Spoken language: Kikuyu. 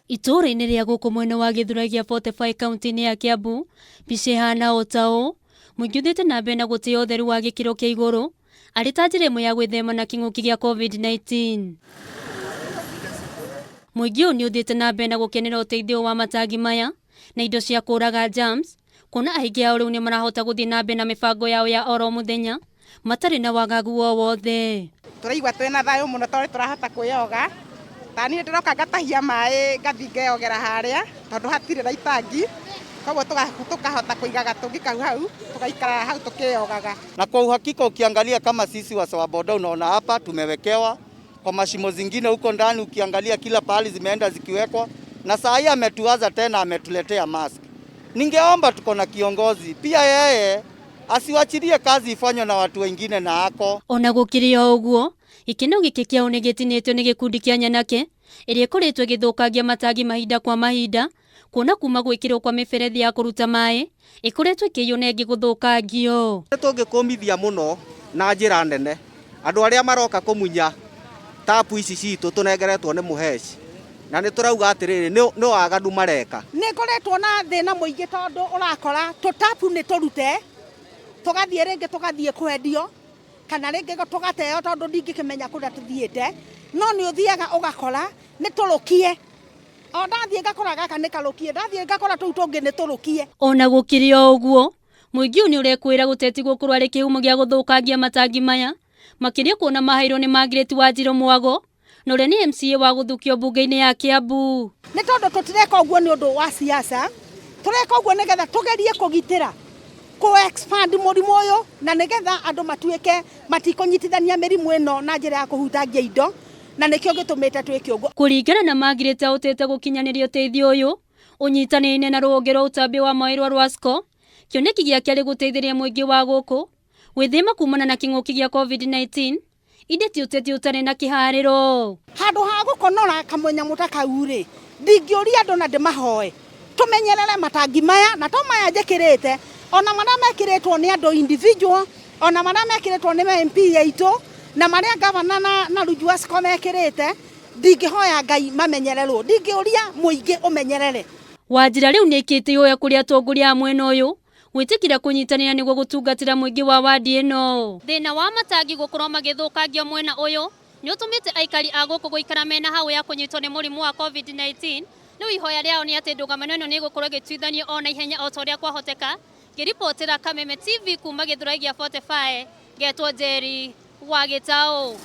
Itũũra-inĩ rĩa gũkũ mwena wa Gĩthũrai gĩa 45 kaunti-inĩ ya Kiambu, mbica ĩhana o ta ũũ, mũingĩ ũthiĩte na mbere na gũtĩa ũtheru wa gĩkĩro kĩa igũrũ arĩ ta njĩra ĩmwe ya gwĩthema na kĩng'ũki gĩa COVID-19. Mũingĩ ũyũ nĩ ũthiĩte na mbere na gũkenera ũteithio wa matangi maya na indo cia kũraga germs, kuona aingĩ ao rĩu nĩ marahota gũthiĩ na mbere na mĩbango yao ya oro mũthenya matarĩ na wagagu o wothe. Tũraigua twĩna thayũ mũno tondũ tũrahota kwĩyoga. Ta niĩ ndĩroka ngatahia maĩ ngathiĩ ngeyogera harĩa tondũ hatirĩ na itangi, koguo tũkahota kũiga gatũngi kau hau tũgaikara hau tũkĩyogaga. Na kwa uhakika ukiangalia kama sisi wa boda, unaona hapa tumewekewa kwa mashimo zingine huko ndani, ukiangalia kila pahali zimeenda zikiwekwa, na saa hii ametuaza tena, ametuletea mask. Ningeomba tuko na kiongozi pia, yeye asiwachilie kazi ifanywe na watu wengine na ako Ona gũkĩrĩ o ũguo, gĩkeno gĩkĩ kĩao nĩ gĩtinĩtio nĩ gĩkundi kĩa nyanake ĩrĩa ĩkoretwo ĩgĩthũkangia matangi mahinda kwa mahinda, kuona kuma gwĩkĩrwo kwa mĩberethi ya kũruta maĩ ĩkoretwo ĩkĩiywo na ĩngĩ gũthũkangio. Tũngĩkũmithia mũno na njĩra nene andũ arĩa maroka kũmunya tapu ici citũ tũnengeretwo nĩ mũheci, na nĩ tũrauga atĩrĩrĩ, nĩ waganu mareka. Nĩ ngoretwo na thĩna mũingĩ tondũ ũrakora tũtapu nĩ tũrute tũgathiĩ rĩngĩ tũgathiĩ kwendio kana rĩngĩ tũgateo tondũ ndingĩkĩmenya kũrĩa tũthiĩte, no nĩ ũthiaga ũgakora nĩ tũrũkie, o ndathiĩ ngakora gaka nĩ karũkie, ndathiĩ ngakora tũu tũngĩ nĩ tũrũkie. Ona gũkĩrĩ o ũguo, mũingĩ ũyũ nĩ ũrekwĩra gũteti gũkorwo arĩ kĩhumo gĩa gũthũkangia matangi maya, makĩria kuona maheirwo nĩ Margaret Wanjirũ Mwago na ũrĩa nĩ MCA wa gũthukio mbunge-inĩ ya Kiambu. Nĩ tondũ tũtireka ũguo nĩ ũndũ wa siasa, tũreka ũguo nĩgetha tũgerie kũgitĩra kũ expand mũrimũ ũyũ na nĩgetha andũ matuĩke matikũnyitithania mĩrimũ ĩno na njĩra ya kũhutangia indo, na nĩkĩo gĩtũmĩte twĩke ũguo. Kũringana na Margaret ahotete gũkinyanĩria ũteithio ũyũ ũnyitanĩire na rũhonge rwa ũtambia wa maĩ rwa Rwasco, kĩoneki gĩake arĩ gũteithĩrĩria mũingĩ wa gũkũ gwĩthema kumana na kĩng'ũki gĩa COVID-19, indĩ ti ũteti ũtarĩ na kĩharĩro. Handũ ha gũkonora kamũnyamũ ta kau rĩ, ndingĩũria andũ na ndĩmahoe tũmenyerere matangi maya, na to maya njĩkĩrĩte, ona marĩa mekĩrĩtwo nĩ andũ individual, ona marĩa mekĩrĩtwo nĩ MP aitũ, na marĩa gavana na Rujwasco mekĩrĩte, ndingĩhoya Ngai mamenyererwo, ndingĩũria mũingĩ ũmenyerere. Wanjira rĩu nĩ ĩkĩte ihoya kũrĩ atongoria a mwena ũyũ gwĩtĩkĩra kũnyitanĩra nĩguo gũtungatĩra mũingĩ wa wadi ĩno. Thĩna wa matangi gũkorwo magĩthũkangio mwena ũyũ nĩ ũtũmĩte aikari a gũkũ gũikara mena hau ya kũnyitwo nĩ mũrimũ wa COVID-19. Rĩu ihoya rĩao nĩ atĩ ndũgamano ĩno nĩ ĩgũkorwo ĩgĩtuithanio o na ihenya o ta ũrĩa kwahoteka. Ngĩribotĩra Kameme TV kuma Gĩthũrai gĩa 45, ngetwo Njeri wa Gĩtaũ.